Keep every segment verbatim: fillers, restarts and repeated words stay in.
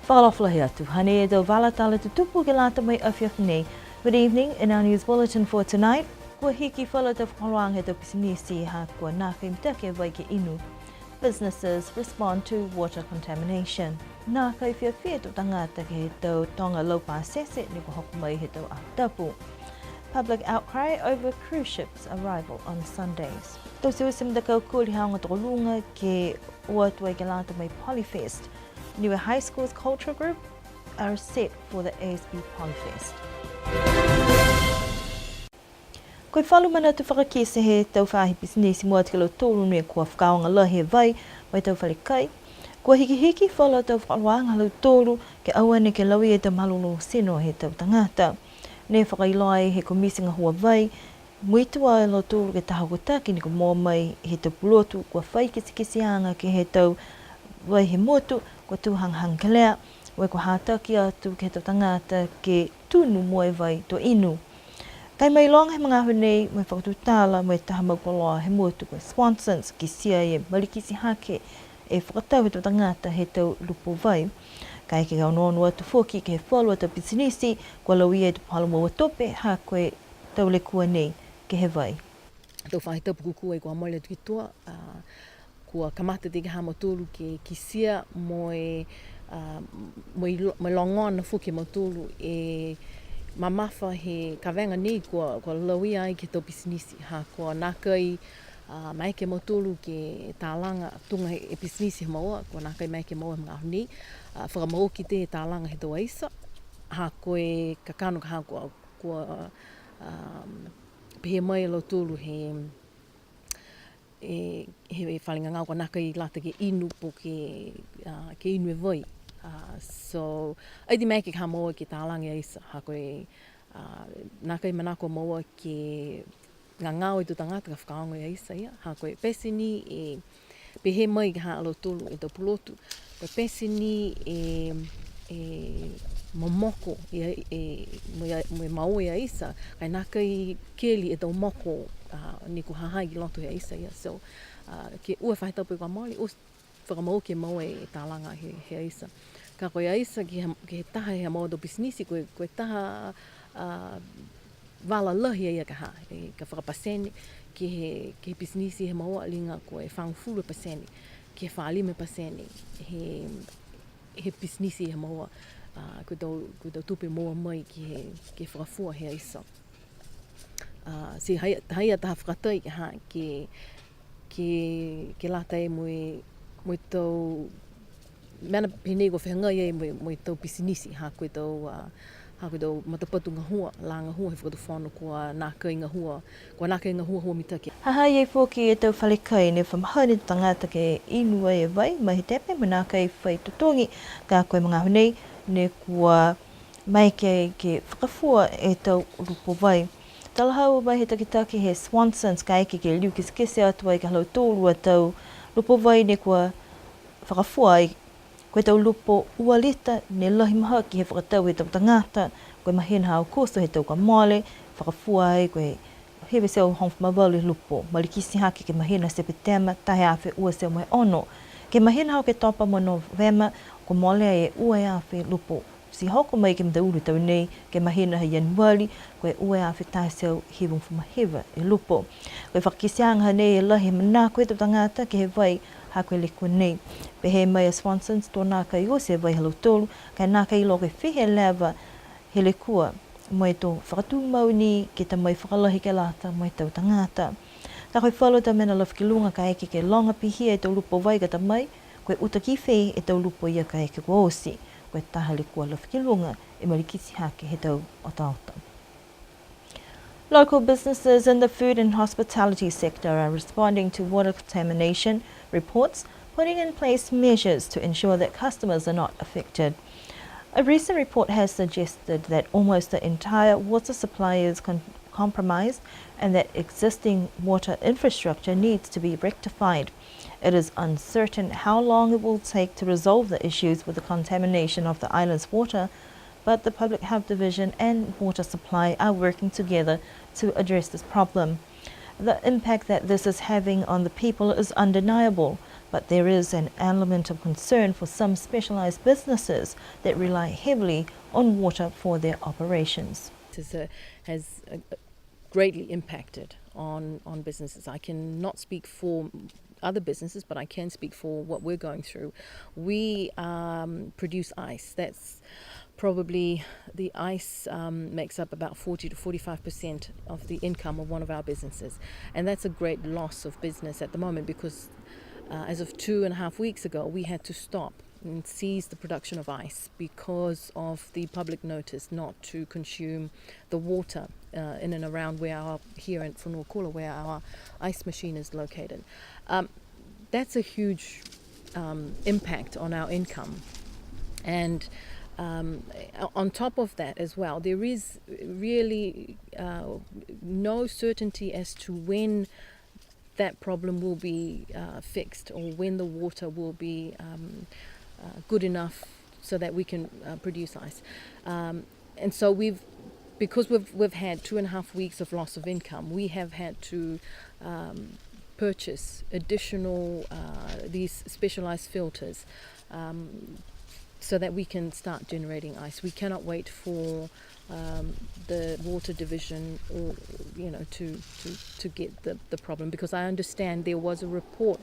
Fakaalofa lahi atu, hanei e tau vala tala tutupu ke lata mo e afiafi nei. Good evening. In our news bulletin for tonight, kua hiki falu a tau fakaholoaga he tau pisinisi ha kua nākai mitaki e vai ke inu. Businesses respond to water contamination. Nākai fiafia e tau tagata ke he tau toga lau pasese ne kua hoko mai he tau aho tapu. Public outcry over cruise ships arrival on Sundays. Taute e matakau koli he aoga tokoluga ke o atu ai ke lata mo e Polyfest. Niue High School's Cultural Group are set for the A S B Polyfest. Ko e falu manatu fakakite he tau faahi pisinisi mua atu ki a lautolu ne kua fakaaoga lahi e vai mo e tau fale kai. Kua hikihiki falu a tau fakaholoaga ha lautolu ke aua neke lauia e tau malolō tino he tau tagata. Ne fakailoa ai he Komiti Gahua Vai, muitua a lautolu ke he taha hokotaki ne kua moua mai he tau pulotu kua fai kitekiteaga ke he tau vai he motu, kua tū hagahaga kelea, mo e kua hataki atu ke he tau tagata ke tunu mua e vai to inu. Ka e mailoga he magaaho nei mo e fakatutala mo e taha mau koloa he motu ko e Swansons, kitia e malikiti hake e fakatau he tau tagata he tau lupo vai. Kaeke ke onoono atu foki ke he falu a tau pisinisi kua lauia e tau puhala moua tupe ha ko e tau lekua nei ke he vai. Tau faahi tapu kua kua ai kua mole atu ki tua, a, kua kamata tei ke he ha mautolu ke kitia mo e, a, mo e lo-, mo e logona foki e mautolu e mamafa he kavega nei kua, kua lauia ai ke he tau pisinisi, ha kua nākai, a, maeke a mautolu ke talaga tuga e pisinisi he moua, kua nākai maeke moua he magaaho nei, a, fakamaoki tei e talaga he tau aisa, ha ko e kakano ka ha kua, kua, a, pehē mai a lautolu he, e, he fale gagao kua nākai lata ke inu po ke, a, ke inu e vai. A, so, ai ti maeke ka ha moua ke talaga e aisa, ha ko e, a, nākai manako a moua ke gagao e tau tagata ka fakaaoga e aisa ia, ha ko e pete ni e, pehē mai ke he ha lautolu e tau pulotu, ko e pete ni e, e momoko, e, e, mo e, mo e moua e aisa, ka e nākai keli e tau moko, a, ne kua ha ha i loto he aisa ia. So, a, ke ua e faahi tapu kua mole, ua fakamaoki e moua e talaga he, he aisa. Ka ko e aisa ke he, ke he taha he ha maua tau pisinisi, ko e, ko e taha, a, vala lahi a ia ka ha, e, ka fakapasene, ke he, ke he pisinisi he moua liga ko e fagofulu pasene, ke he fālima pasene, he, he pisinisi he moua, a, ko e tau, ko e tau tupe moua mai ke he, ke he fakafua he aisa. A, ti ha i ai, ha i ai a taha fakatai ke ha, ke, ke, ke lata mo e, mo e tau mena pehē nei kua fehagai ai mo e, mo e tau pisinisi, ha ko e tau, a, ha ko e tau matapatu gahua, lā gahua he fakatufono kua nākai gahua, kua nākai gahua hua mitaki. Ha ha i ai foki e tau fale kai ne fa mahani e tau tagata ke inu ai e vai mai he tepe mo e nākai fai totogi, ka ko e magaaho nei ne kua maeke ke fakafua e tau lupo vai. Talahau mai he takitaki he Swansons, kaeke ke liu kitekite atu ai ke he ha lautolu a tau lupo vai ne kua fakafua ai, ko e tau lupo ua lita ne lahi mahaki he fakatau he tau tagata, ko e mahina ha Aokuso he tau kua mole, fakafua ai ko e hiva e teau hogofulu ma valu e lupo, malikiti hake ke he mahina Sepetema, taha e afe ua e teau mo e ono. Ke he mahina ha Oketopa mo Novema, kua mole e ua e afe lupo. Ti hoko mai ke he mataulu he tau nei, ke he mahina ha Ianuali, ko e ua e afe taha e teau hivagofulu ma hiva e lupo. Ko e fakakiteaga nei e lahi e manako he tau tagata ke he vai ha ko e lekua nei. Pehē mai a Swansons, to nākai oti e vai ha lautolu, ka e nākai iloa ko e fiha e leva he lekua, mo e to fakatumau ni ke ta mai fakalahi ke lata mo e tau tagata. Ka ko e falu a tau mena lafi ki luga kaeke ke loga pihia e tau lupo vai ka ta mai, ko e uta ki fē e tau lupo ia kaeke kua oti, ko e taha lekua lafi ki luga e malikiti hake he tau otaota. Local businesses in the food and hospitality sector are responding to water contamination reports, putting in place measures to ensure that customers are not affected. A recent report has suggested that almost the entire water supply is con-, compromised and that existing water infrastructure needs to be rectified. It is uncertain how long it will take to resolve the issues with the contamination of the island's water, but the Public Health Division and Water Supply are working together to address this problem. The impact that this is having on the people is undeniable. But there is an element of concern for some specialized businesses that rely heavily on water for their operations. This is a, has a, a greatly impacted on, on businesses. I cannot speak for other businesses, but I can speak for what we're going through. We, um, produce ice. That's probably, the ice, um, makes up about forty to forty-five percent of the income of one of our businesses. And that's a great loss of business at the moment because, uh, as of two and a half weeks ago, we had to stop and cease the production of ice because of the public notice not to consume the water, uh, in and around where our, here in Fonuakula, where our ice machine is located. Um, that's a huge, um, impact on our income. And, um, o-, on top of that as well, there is really, uh, no certainty as to when that problem will be, uh, fixed or when the water will be, um, uh, good enough so that we can, uh, produce ice. Um, and so we've, because we've, we've had two and a half weeks of loss of income, we have had to, um, purchase additional, uh, these specialized filters, um, so that we can start generating ice. We cannot wait for, um, the water division, or, you know, to, to, to get the, the problem, because I understand there was a report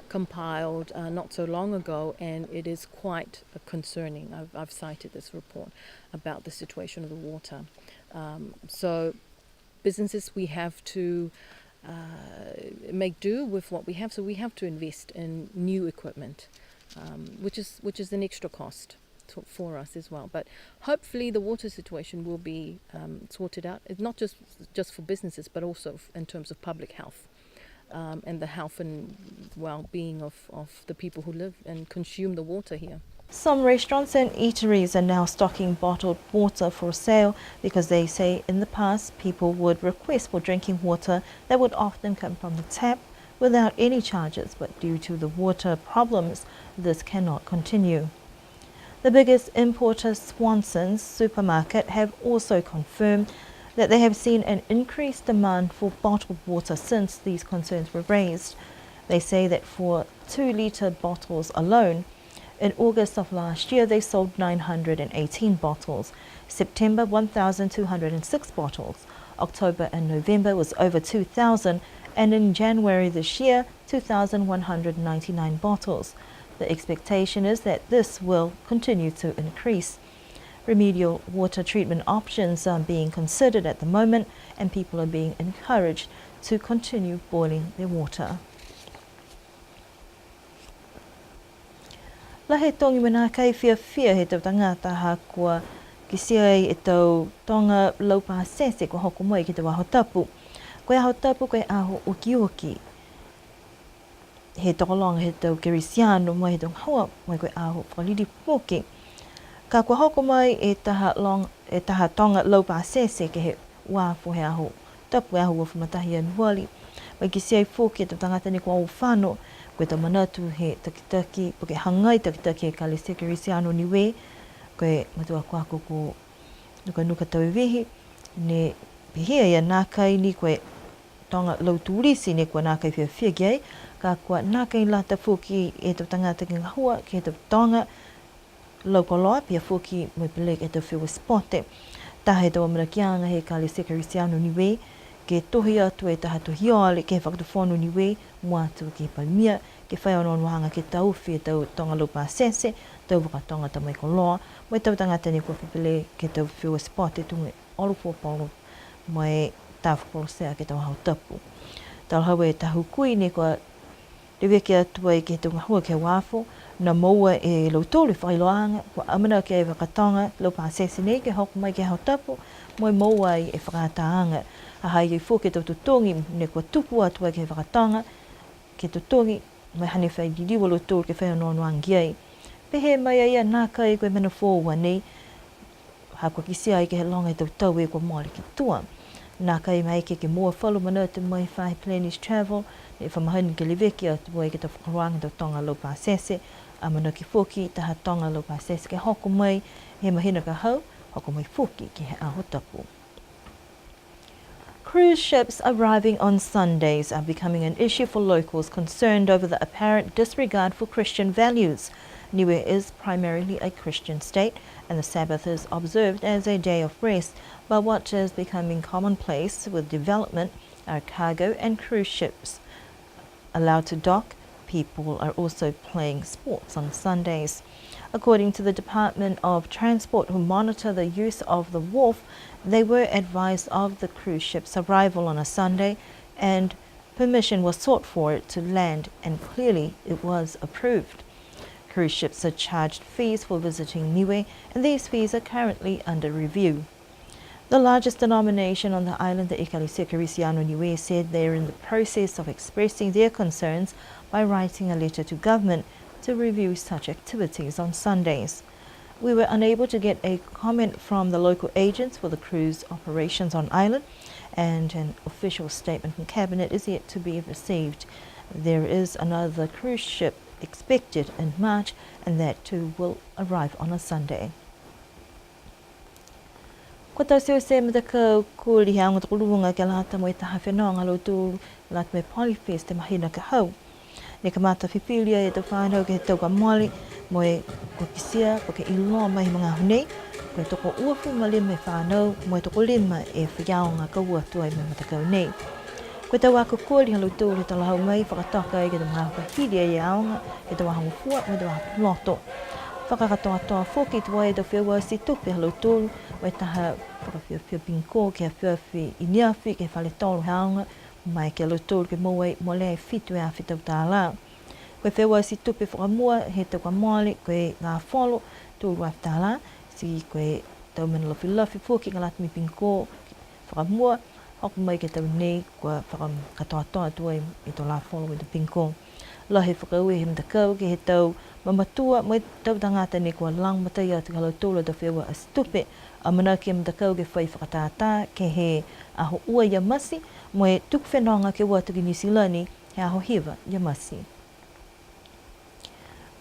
compiled, uh, not so long ago, and it is quite, uh, concerning. I've, I've cited this report about the situation of the water. Um, so businesses, we have to, uh, make do with what we have, so we have to invest in new equipment, um, which is, which is an extra cost to, for us as well. But hopefully the water situation will be, um, sorted out. It's not just, just for businesses, but also f-, in terms of public health, um, and the health and well-being of, of the people who live and consume the water here. Some restaurants and eateries are now stocking bottled water for sale because they say in the past people would request for drinking water that would often come from the tap without any charges, but due to the water problems, this cannot continue. The biggest importer, Swanson's Supermarket, have also confirmed that they have seen an increased demand for bottled water since these concerns were raised. They say that for two litre bottles alone, in August of last year, they sold nine hundred and eighteen bottles, September, one thousand two hundred and six bottles, October and November was over two thousand, and in January this year, two thousand one hundred ninety-nine bottles. The expectation is that this will continue to increase. Remedial water treatment options are being considered at the moment, and people are being encouraged to continue boiling their water. Lahi e togi mo e nākai fiafia he tau tagata ha kua kitia ai e tau toga lau pasese kua hoko mai ke he tau aho tapu. Ko e aho tapu ko e aho okioki he tokologa he tau Kerisiano mo e he tau gahua, mo e ko e aho fakalilifu foki. Ka kua hoko mai e taha log-, e taha toga lau pasese ke he uafo he aho tapu, e aho uafulu ma taha Ianuali. Mo e kitia ai foki e tau tagata ne kua o fano, ko e tau manatu he takitaki, po ke hagai takitaki he Ekalesia Kerisiano Niue, ko e matua akoako ko Nukanuka Tauevihi, ne pehē a ia nākai ni ko e toga lau tulisi ne kua nākai fiafia ki ai, ka kua nākai lata foki e tau tagata ke gahua ke he tau toga lau koloa, pihia foki mo e pele ke he tau feua sipote. Taha he tau amanakiaga he Ekalesia Kerisiano Niue, ke tohi atu e taha tohi ole ke he Fakatufono Niue, mua atu ke he Palemia, ke fai onoonoaga ke taofi e tau toga lau pasese, tau vaka toga ta mai koloa, mo e tau tagata ne kua fepele ke he tau feua sipote tuga e olo fua polo, mo e tā fua polo sea ke he tau aho tapu. Talahau e taha hukui ne kua leveki atu ai ke he tau gahua ke he uafo, ne moua e lautolu e fakailoaaga, kua amanaki e vaka toga lau pasese nei ke hoko mai ke he aho tapu, mo e moua ai e fakaataaga. Ha ha i ai foki e tau totogi ne kua tuku atu ai ke he vaka toga, ke totogi, mo e hane fai liliu a lautolu ke fai onoonoaga ki ai. Pehē mai a ia nākai ko e mena foou a nei, ha kua kitia ai ke he loga e tau tau kua mole ki tua. Nākai maeke ke moua falu manatu mai he faahi Plenish Travel, ne fa mahani ke leveki atu ai ke he tau fakaholoaga he tau toga lau pasese, amanaki foki taha toga lau pasese ke hoko mai he mahina ka hau, hoko mai foki ke he aho tapu. Cruise ships arriving on Sundays are becoming an issue for locals concerned over the apparent disregard for Christian values. Niue is primarily a Christian state, and the Sabbath is observed as a day of rest, but what is becoming commonplace with development are cargo and cruise ships allowed to dock, people are also playing sports on Sundays. According to the Department of Transport, who monitor the use of the wharf, they were advised of the cruise ship's arrival on a Sunday, and permission was sought for it to land, and clearly it was approved. Cruise ships are charged fees for visiting Niue, and these fees are currently under review. The largest denomination on the island, the Ekalesia Kerisiano Niue, said they are in the process of expressing their concerns by writing a letter to government to review such activities on Sundays. We were unable to get a comment from the local agents for the cruise operations on island, and an official statement from cabinet is yet to be received. There is another cruise ship expected in March, and that too will arrive on a Sunday. Kua taute e matakau koli he aoga tokoluga ke lata mo e taha fenoga ha lautolu, lata mo e Polyfest he mahina ka hau. Ne kamata fifili e tau fanau ke he tau kua mole, mo e kua kitia, kua ke iloa mai he magaaho nei, ko e tokouafulu ma lima e fanau, mo e tokolima e faiaoga ka o atu ai mo e matakau nei. Ko e tau ako koli ha lautolu he talahau mai, fakatoka ai ke he tau magaaho ka hili ai e aoga, ke he tau aho Gofua, mo e tau aho Lotu. Fakakatoatoa foki tuai e tau feua ati tupe ha lautolu, mo e taha fakafiafia bingo ke he afiafi i neafi, ke he fale tolo he aoga, maeke a lautolu ke moua ai molea e fitu e afe tau tālā. Ko e feua ati tupe fakamua he tau kua mole, ko e gafolo, tolu e afe tālā, ti ko e tau mena lafilafi foki ka lata mo e bingo fakamua, hoko mai ke he tau nei kua fakakatoatoa atu ai e tau lafolo mo e tau bingo. Lahi e fakaaue he matakau ke he tau mamatua mo e tau tagata ne kua lagomatai atu ke he ha lautolu a tau feua ati tupe. Amanaki e matakau ke fai fakatātā ke he aho ua ia Mati, mo e tuku fenoga ke o atu ki Niu Silani he aho hiva ia Mati.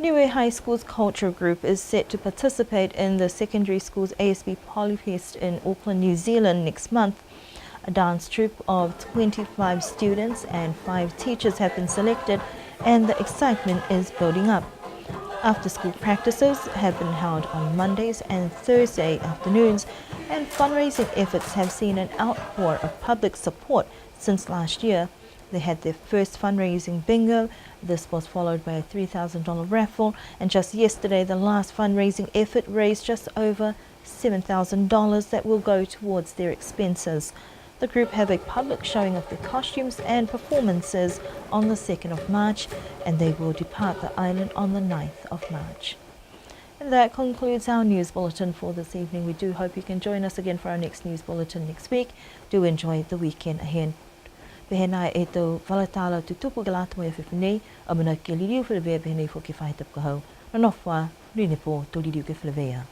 Niue High School's culture group is set to participate in the secondary school's A S B Polyfest in Auckland, New Zealand next month. A dance troupe of twenty-five students and five teachers have been selected, and the excitement is building up. After-school practices have been held on Mondays and Thursday afternoons, and fundraising efforts have seen an outpour of public support since last year. They had their first fundraising bingo. This was followed by a three thousand dollar raffle, and just yesterday, the last fundraising effort raised just over seven thousand dollars that will go towards their expenses. The group have a public showing of their costumes and performances on the second of March, and they will depart the island on the ninth of March. And that concludes our news bulletin for this evening. We do hope you can join us again for our next news bulletin next week. Do enjoy the weekend ahead. Pehē nā e tau vala tala tutupu ke lata mo e afiafi nei, amanaki ke liliu feleveia pehē nei foki he faahi tapu ka hau. Nonofo ā, monuina e pō, to liliu ke feleveia.